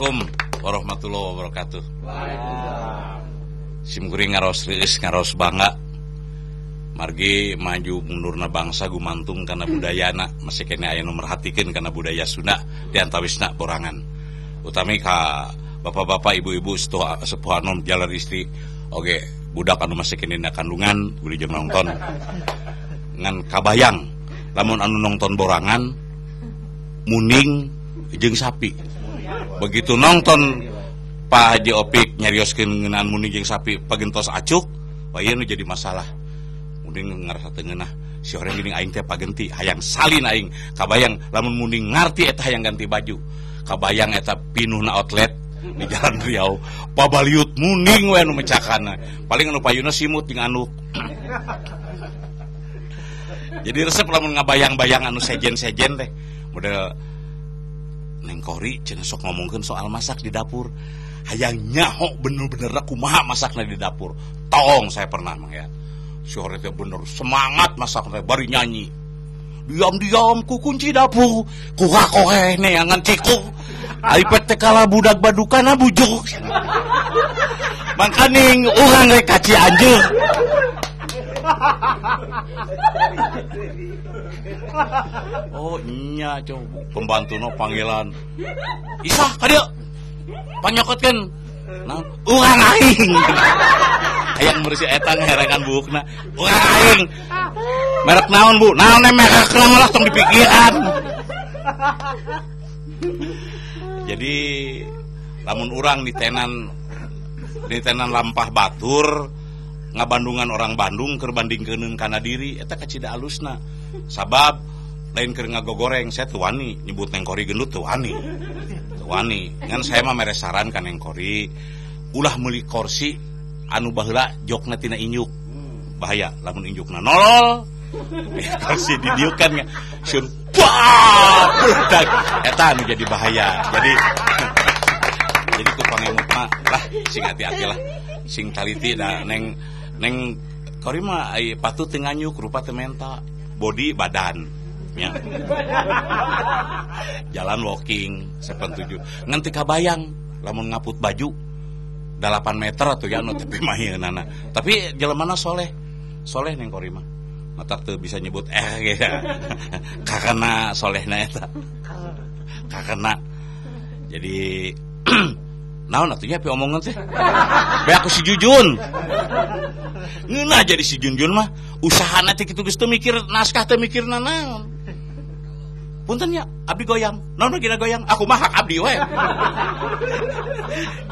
Assalamualaikum warahmatullahi wabarakatuh. Waalaikumsalam. Sim kuring ngaros reueus ngaros bangga. Margi maju mundurna bangsa gumantung kana budayana, masih kene aya nu merhatikeun kana budaya Sunda di antawisna borangan. Utami ka bapak-bapak, ibu-ibu, sepuh anom jalar istri, oge budak anu masih kene dina kandungan beli jeung nonton. Ngan kabayang lamun anu nonton borangan muning jeung sapi. Begitu nonton Pak Haji Opik nyarioskeun ngeunaan muning jeung sapi pagentos acuk, wah ieu nu jadi masalah. Muning ngarasa teu ngeunah, si horeng geuning aing teh pagenti, hayang salin aing. Kabayang lamun muning ngarti eta hayang ganti baju. Kabayang eta pinuhna outlet di Jalan Riau, pabaliut muning we anu mecakana. Paling anu payuna simut jeung anduk. Jadi resep lamun ngabayang-bayang anu sejen-sejen teh. Model Neng Kori cenah sok ngomongkeun soal masak di dapur. Hayang nyaho bener-bener kumaha masakna di dapur. Tong saya pernah mah ya. Si hore teh bener semangat masak teh bari nyanyi. Diam-diam ku kunci dapur, ku kakohe neangan ciku. Ari teh kala budak badukana bujuk. Mangkaning urang rek ka Cianjur. Oh nya coba pembantu no panggilan Isah ka dieu panyokotkeun naon urang aing hayang bersih eta ngeherangan buukna urang aing merek naon bu naon merek naon lah tong dipikiran. Jadi lamun urang ditenan lampah batur ngabandungan orang Bandung keur bandingkeun kana diri eta kacida alusna sabab lain keur ngagogoreng saya teu wani nyebut Neng Kori gendut teu wani teu wani ngan saya mah mere saran ka Neng Kori ulah meuli kursi anu baheula jokna tina injuk bahaya lamun injukna nolol kursi didiukan sun meledak eta anu jadi bahaya. Jadi ku pangemut mah lah sing hati-hati lah sing taliti da Neng Neng Kori mah ai patut teu nganyuk rupa teu menta body badan ya. Jalan walking 7 ngan teu kabayang lamun ngaput baju 8 meter atuh ya anu tepi maieunana tapi jelemana soleh soleh Neng Kori mah matak teu bisa nyebut gitu karena solehna eta karena jadi naon atunya pi omongan teh be aku si Jujun ngeunah jadi si Junjun mah usahana teh kitu geus teu mikir naskah teu mikir naon punten nya abdi goyang naon gina goyang aku mah hak abdi we.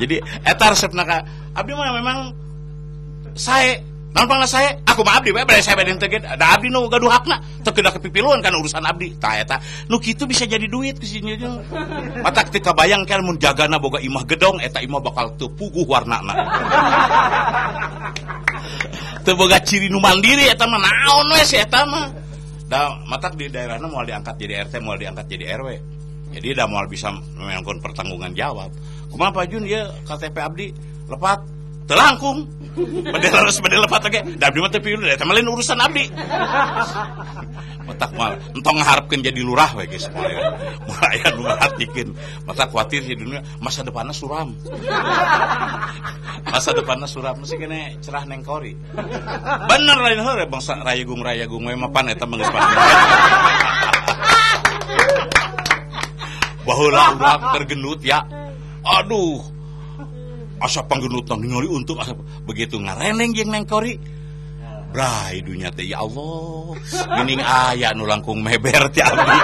Jadi eta resepna ka abdi mah memang sae naon pangna sae aku mah abdi we bade sae bade teu ge da abdi nu gaduh hakna teu kedah kepipiluan kana urusan abdi tah eta nu kitu bisa jadi duit ku si Junjun matak teu kabayang kan mun jagana boga imah gedong eta imah bakal teu puguh warnana teu boga ciri nu mandiri eta mah naon we si eta mah da matak di daerahna moal diangkat jadi RT moal diangkat jadi RW jadi da moal bisa melakukan pertanggungan jawab kumaha Pak Jun ieu KTP abdi lepat teu langkung bade harus bade lepat oge da abdi mah teu pilu eta mah lain urusan abdi matak moal entong ngaharepkeun jadi lurah we geus moal aya nu ngahartikeun matak kuatir di dunia masa depanna suram masa depanna suram mesti kene cerah Neng Kori bener lain heure bangsa rayagung-rayagung we mapan eta mah geus pasti baheula urang tergendut ya aduh asa panggendutna ningali untung asa begitu ngareneng jeung Neng Kori bray dunya teh ya Allah geuning aya nu langkung meber ti abdi.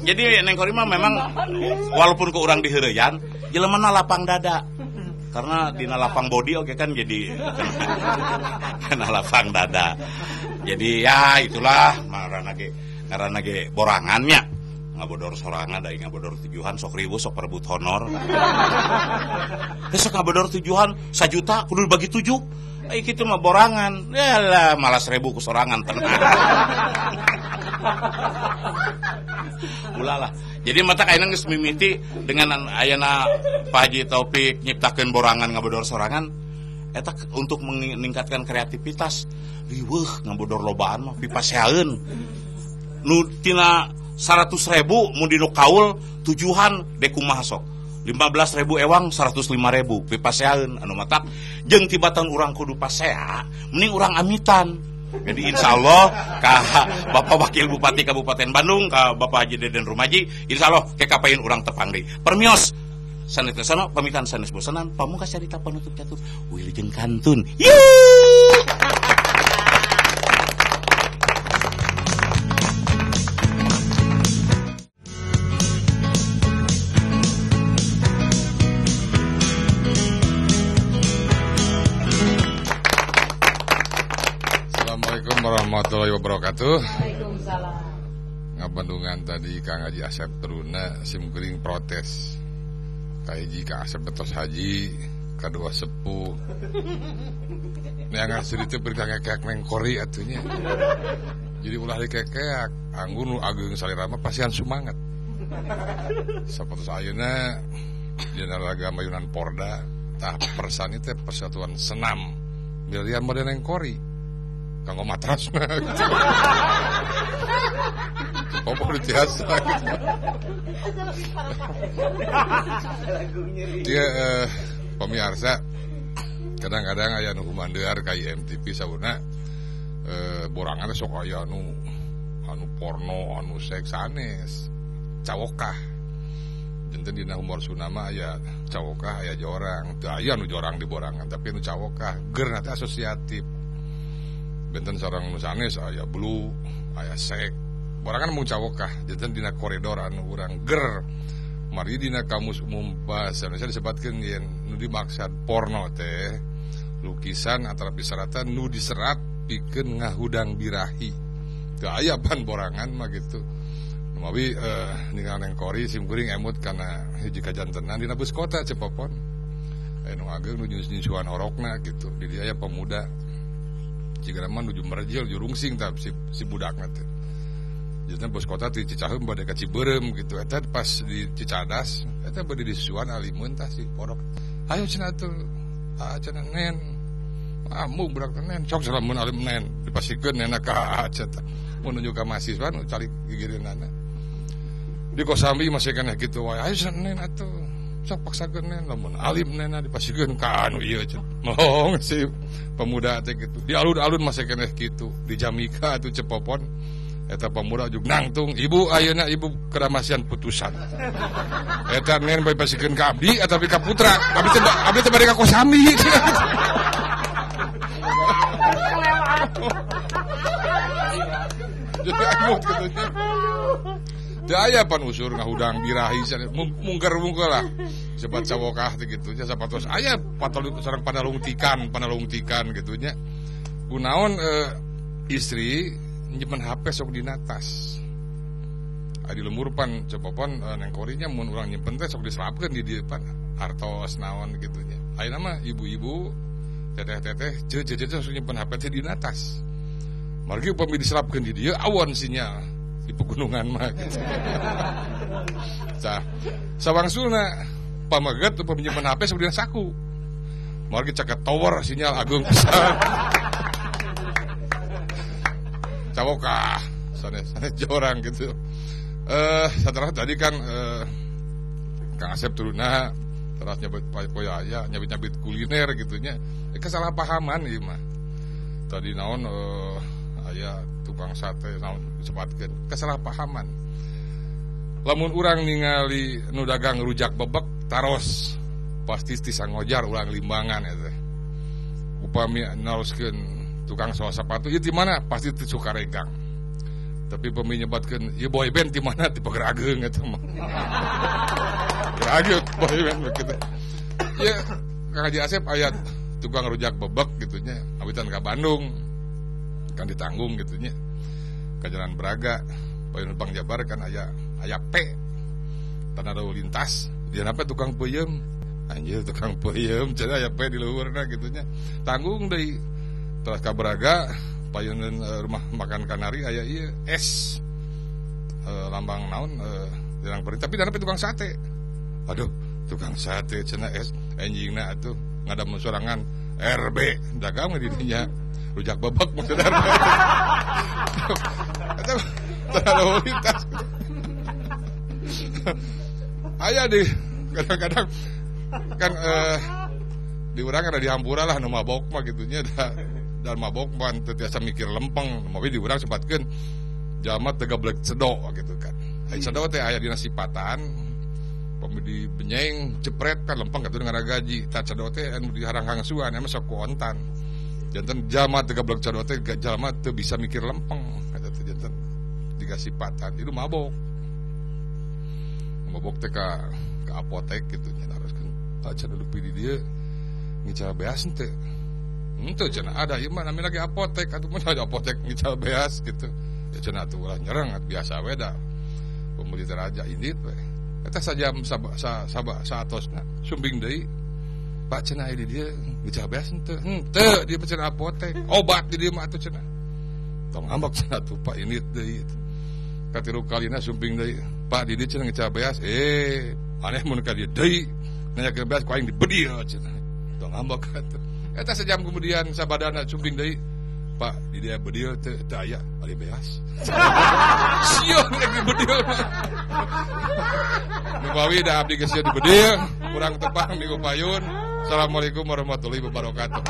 Jadi Neng Kori mah memang walaupun ku urang diheureyan jelemana lapang dada karena dina lapang body oge kan jadi kena lapang dada. Jadi ya itulah ngaranna ge borangannya ngabodor sorangan dari ngabodor tujuhan sok ribu sok perebut honor terus sok ngabodor tujuhan 1 juta kudu dibagi 7 ai kitu mah borangan yalah malah 1000 ku sorangan tenang ulah lah. Jadi mata ayeuna geus mimiti dengan ayana Pak Haji Taufik nyiptakeun borangan ngabodor sorangan eta untuk meningkatkan kreativitas riweuh ngabodor lobaan mah pipaseaeun nu tina 100.000 mun dinu kaul tujuhan dek kumaha sok 15.000 ewang 105.000 pipaseaeun anu matak jeung tibatan urang kudu pasea mending urang amitan. Jadi insya Allah ka Bapak Wakil Bupati Kabupaten Bandung ka Bapak Haji Deden Rumaji insya Allah kekapain urang tepang deui. Permios sanes sana pamitan sanes bosanan pamungkas carita panutup catur wilujeng kantun. Yuuu. Assalamualaikum warahmatullahi wabarakatuh. Waalaikumsalam. Ngabandungan tadi Kang Haji Asep Teruna simkuring protes. Kahiji Kang Asep betos haji, kadua sepuh. Neangan suri teh beri kekeak mengkori atunya. Jadi ulah dikekeak, anggun nu ageung salira mah pasihan sumanget. Sapertos ayeuna dina raga mayunan Porda tah persani teh persatuan senam. Milian mode nengkori. Kanggo matras mah gitu. Apa tiasa gitu. Dia pemirsa kadang-kadang aya nu humandear ka IMTV saurna borangan sok aya anu porno, anu seks sanes. Cawokah. Janten dina humor Sunda mah aya cawokah, aya jorang. Teu aya nu jorang di borangan, tapi nu cawokah geurna teh asosiatif. Benten sareng nu sanes aya blue, aya sek. Borangan mung cawokah, janten dina koridor anu urang ger. Mari dina kamus umum bahasa Indonesia disebutkeun yen nu dimaksud porno teh lukisan antara pisaratan nu diserat pikeun ngahudang birahi. Teu aya pan borangan mah gitu. Mawi ninggal nengkori simkuring emut kana hiji kajantenan dina bus kota Cepopon. Aya nu ageung nu nyusuan orokna gitu. Di dieu aya pemuda jigana mah nuju merjil jurungsing tah si budakna teh. Jadi bos kota di Cicaheum bade ka Cibeureum gitu. Eta pas di Cicadas eta bade disusuan alimun tah si porok. Ayo cenah atuh. Ah cenah nen. Ah mung budak teh nen sok lamun alim nen dipasikeun nena ka cenah. Mun nuju ka mahasiswa nu calik gigireunana. Di Kosambi masih keneh kitu wae. Ayo cenah nen atuh. Sok paksakeun nen lamun alim nena dipasikeun ka anu ieu cenah. Melong si pemuda teh kitu. Di alun-alun masih keneh kitu. Di Jamika atuh Cepopon eta pemuda juk nangtung ibu ayeuna ibu keramasian putusan eta nen bae pasikeun ka abdi atawa ka putra abdi teh bade ka Kosambi. Teu aya pan usur ngahudang birahi mungker-mungker lah sebat cawokah teh kitu nya sapatos aya patol sareng panalungtikan kitu nya kunaon istri nyimpen HP sok dina tas. Di lembur pan Cepopon nengkorinya mun urang nyimpen teh sok diselapkeun di dieu pan artos naon kitu nya. Ayeuna mah ibu-ibu teteh-teteh ceu-ceu sok nyimpen HP teh dina tas. Margi upami diselapkeun di dieu awon sinyal di pegunungan mah gitu. Tah sawangsulna pameget upami nyimpen HP sok dina saku. Margi caket tower sinyal ageung pisan. Cawokah sanes jorang gitu. Setelah tadi kan Kang Asep turunna terus nyabit poya aya nyabit-nyabit kuliner gitunya. Kesalahpahaman ieu mah. Tadi naon aya tukang sate naon disebutkeun kesalahpahaman. Lamun urang ningali nu dagang rujak bebek taros pasti ti sangojar urang limbangan eta. Upami naroskeun tukang soal sepatu ieu di mana pasti ti Sukaregang. Tapi pemi nyebatkeun ieu boy band di mana di Pager Ageung eta mah. Ageung boy band begitu. Ya Kang Haji Asep aya tukang rujak bebek gitu nya awitan ka Bandung kan ditanggung gitu nya. Ka Jalan Braga payun Bang Jabar kan aya P tanah lalu lintas dia napa tukang peuyeum anjir tukang peuyeum cenah aya P di luhurna gitu nya. Tanggung deui terus ka Braga payunan rumah makan Kanari aya ieu S lambang naon dirang beri tapi dana tukang sate. Aduh, tukang sate cenah S anjingna atuh ngadamel sorangan RB dagang di dinya rujak bebek maksudna RB. Eta terlalu lintas. Aya di kadang-kadang kan di urang ada di hampura lah nu mabok mah gitunya dan mabok mah teu tiasa mikir lempeng, mawi di urang sempatkeun jalma teu gablek cedok gitu kan. Ai cedok teh aya dina sipatan pami di benyeng jepret kan lempeng katuh ngaragaji. Tah cedok teh anu diharang-hangsuan emang sok ku ontan. Janten jalma teu gablek cedok teh jalma teu bisa mikir lempeng eta teh janten diga sipatan itu mabok. Mabok teh ka apotek gitu nya naroskeun acan lupi di dieu ngical beas henteu. Henteu cenah ada ieu mah namina lagi apotek atuh mah ada apotek ngical beas gitu. Ya cenah atuh ulah nyereng biasa we da. Pembeli teraja indit we. Eta sajam saatosna sumbing deui. Pak cenah di dieu ngical beas henteu. Henteu dieu cenah apotek. Obat di dieu mah atuh cenah. Tong ambek cenah atuh Pak indit deui. Katilu kalina sumbing deui. Pak di dieu cenah ngical beas. Aneh mun ka dieu deui. Nanyakeun beas ku aing dibedil cenah. Tong ambek atuh. Eta sejam kemudian sabadana sumbing deui. Pak, di dia bedil teu aya ari beas. Sieun rek dibedil. Numawi da abdi geus dibedil, kurang tepang minggu payun. Assalamualaikum warahmatullahi wabarakatuh.